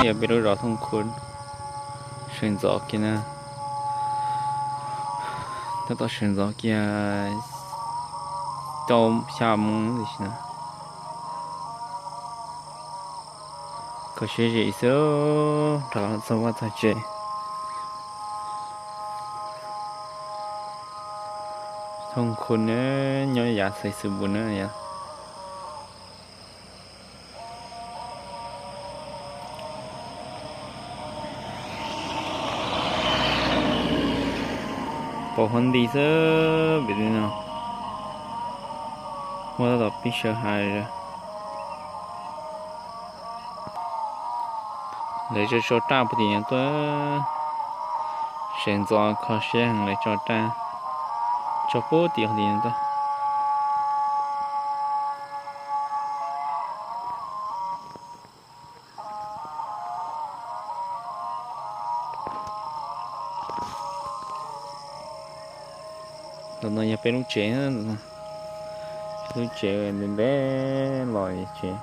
Yog peb lub zos Thooj Khu, sawv ntxov kiag na, tab tom sawv ntxov kiag rau xya moo tab sis na. Kho siab zim xwb, rov qab txog vaj txog tsev. Thooj Khu na, nyob yav xaiv xwm npus na yom. Pom huab nti xwb pem no, huab tab tom pib sawv hav. Lawv tso tso raj puag tim no tuaj, sawv ntxov kho siab heev lawv tso raj, tso puag tim tim no tuaj. Ntawm no yog peb lub tsev, lub tsev ntev ntev los tsev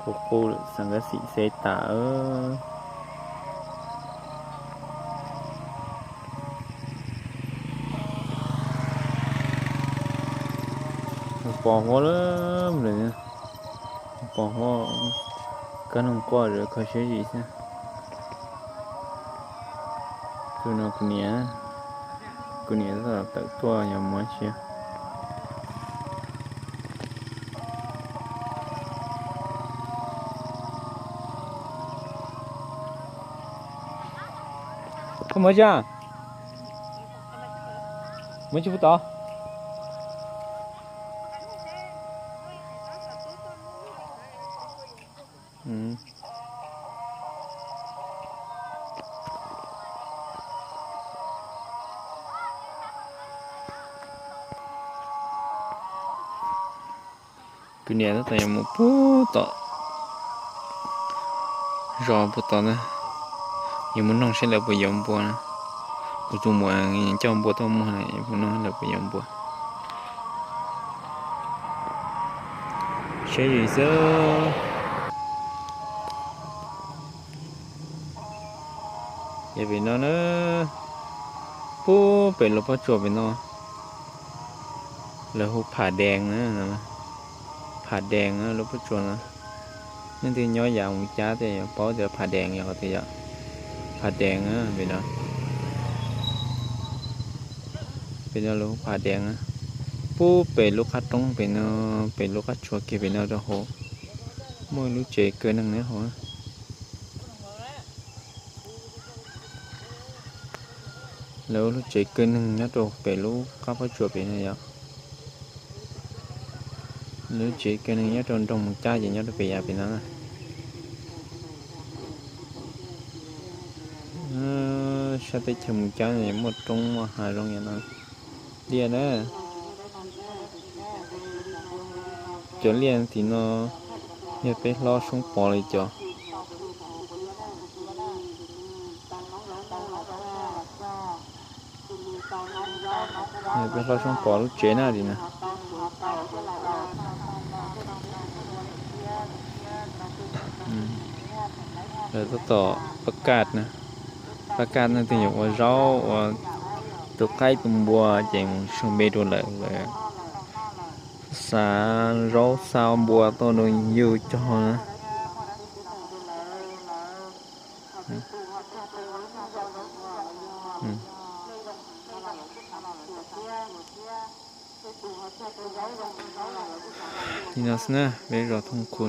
qub qub lawm, xav nkaj xim xeb tas. Pos huab lawm, pos huab, kab noog quaj zom kho siab zim xwb. Tus no kuv niam, kuv niam tawm tuaj yog muab siab. Koj muab tsi? Muab tsi pub tod. Kuv niam tab tom yuav mus puag tom zos puag tod na, yuav mus noog seb lawv puas yuav npua na. Kuv tus muam coj npua tuaj muag, yuav mus noog lawv puas yuav npua. Siab zim xwb. Yog pem no na, puag pem lub pob tsuas pem no, lawv hu Pham Dees na, Pham Dees na lub pob tsuas no. Leej twg nyob yav Moos Cab tej yuav paub tias Pham Dees yog qhov twg yom. Pham Dees na pem no, pem no lawv hu Pham Dees na. Puag pem lub qab roob pem no, pem lub qab tsuas kiag pem no rau hauv, muaj lub tsev kaw neeg nyob hauv. Lawv lub tsev kaw neeg nyob rau pem lub qab pob tsuas pem no yom. Lub tsev kaw neeg nyob rau nroog Moos Cab ces nyob rau pem yav pem no na. Sab teb chaws Moos Cab muaj roob muaj hav zoov yam no. Liaj na, cov liaj tim no yog peb hlob Soob Pov li cov. Yog peb hlob Soob Pov lub tsev na tim no. Lawv tab tom pab kaj na, pab kaj leej twg yuav ua zaub ua tus qaib tus npua ces mus sau npe rau lawm, lawv xa zaub xa npua tuaj rau yus cog na. Li no xwb na, peb zos Thooj Khu.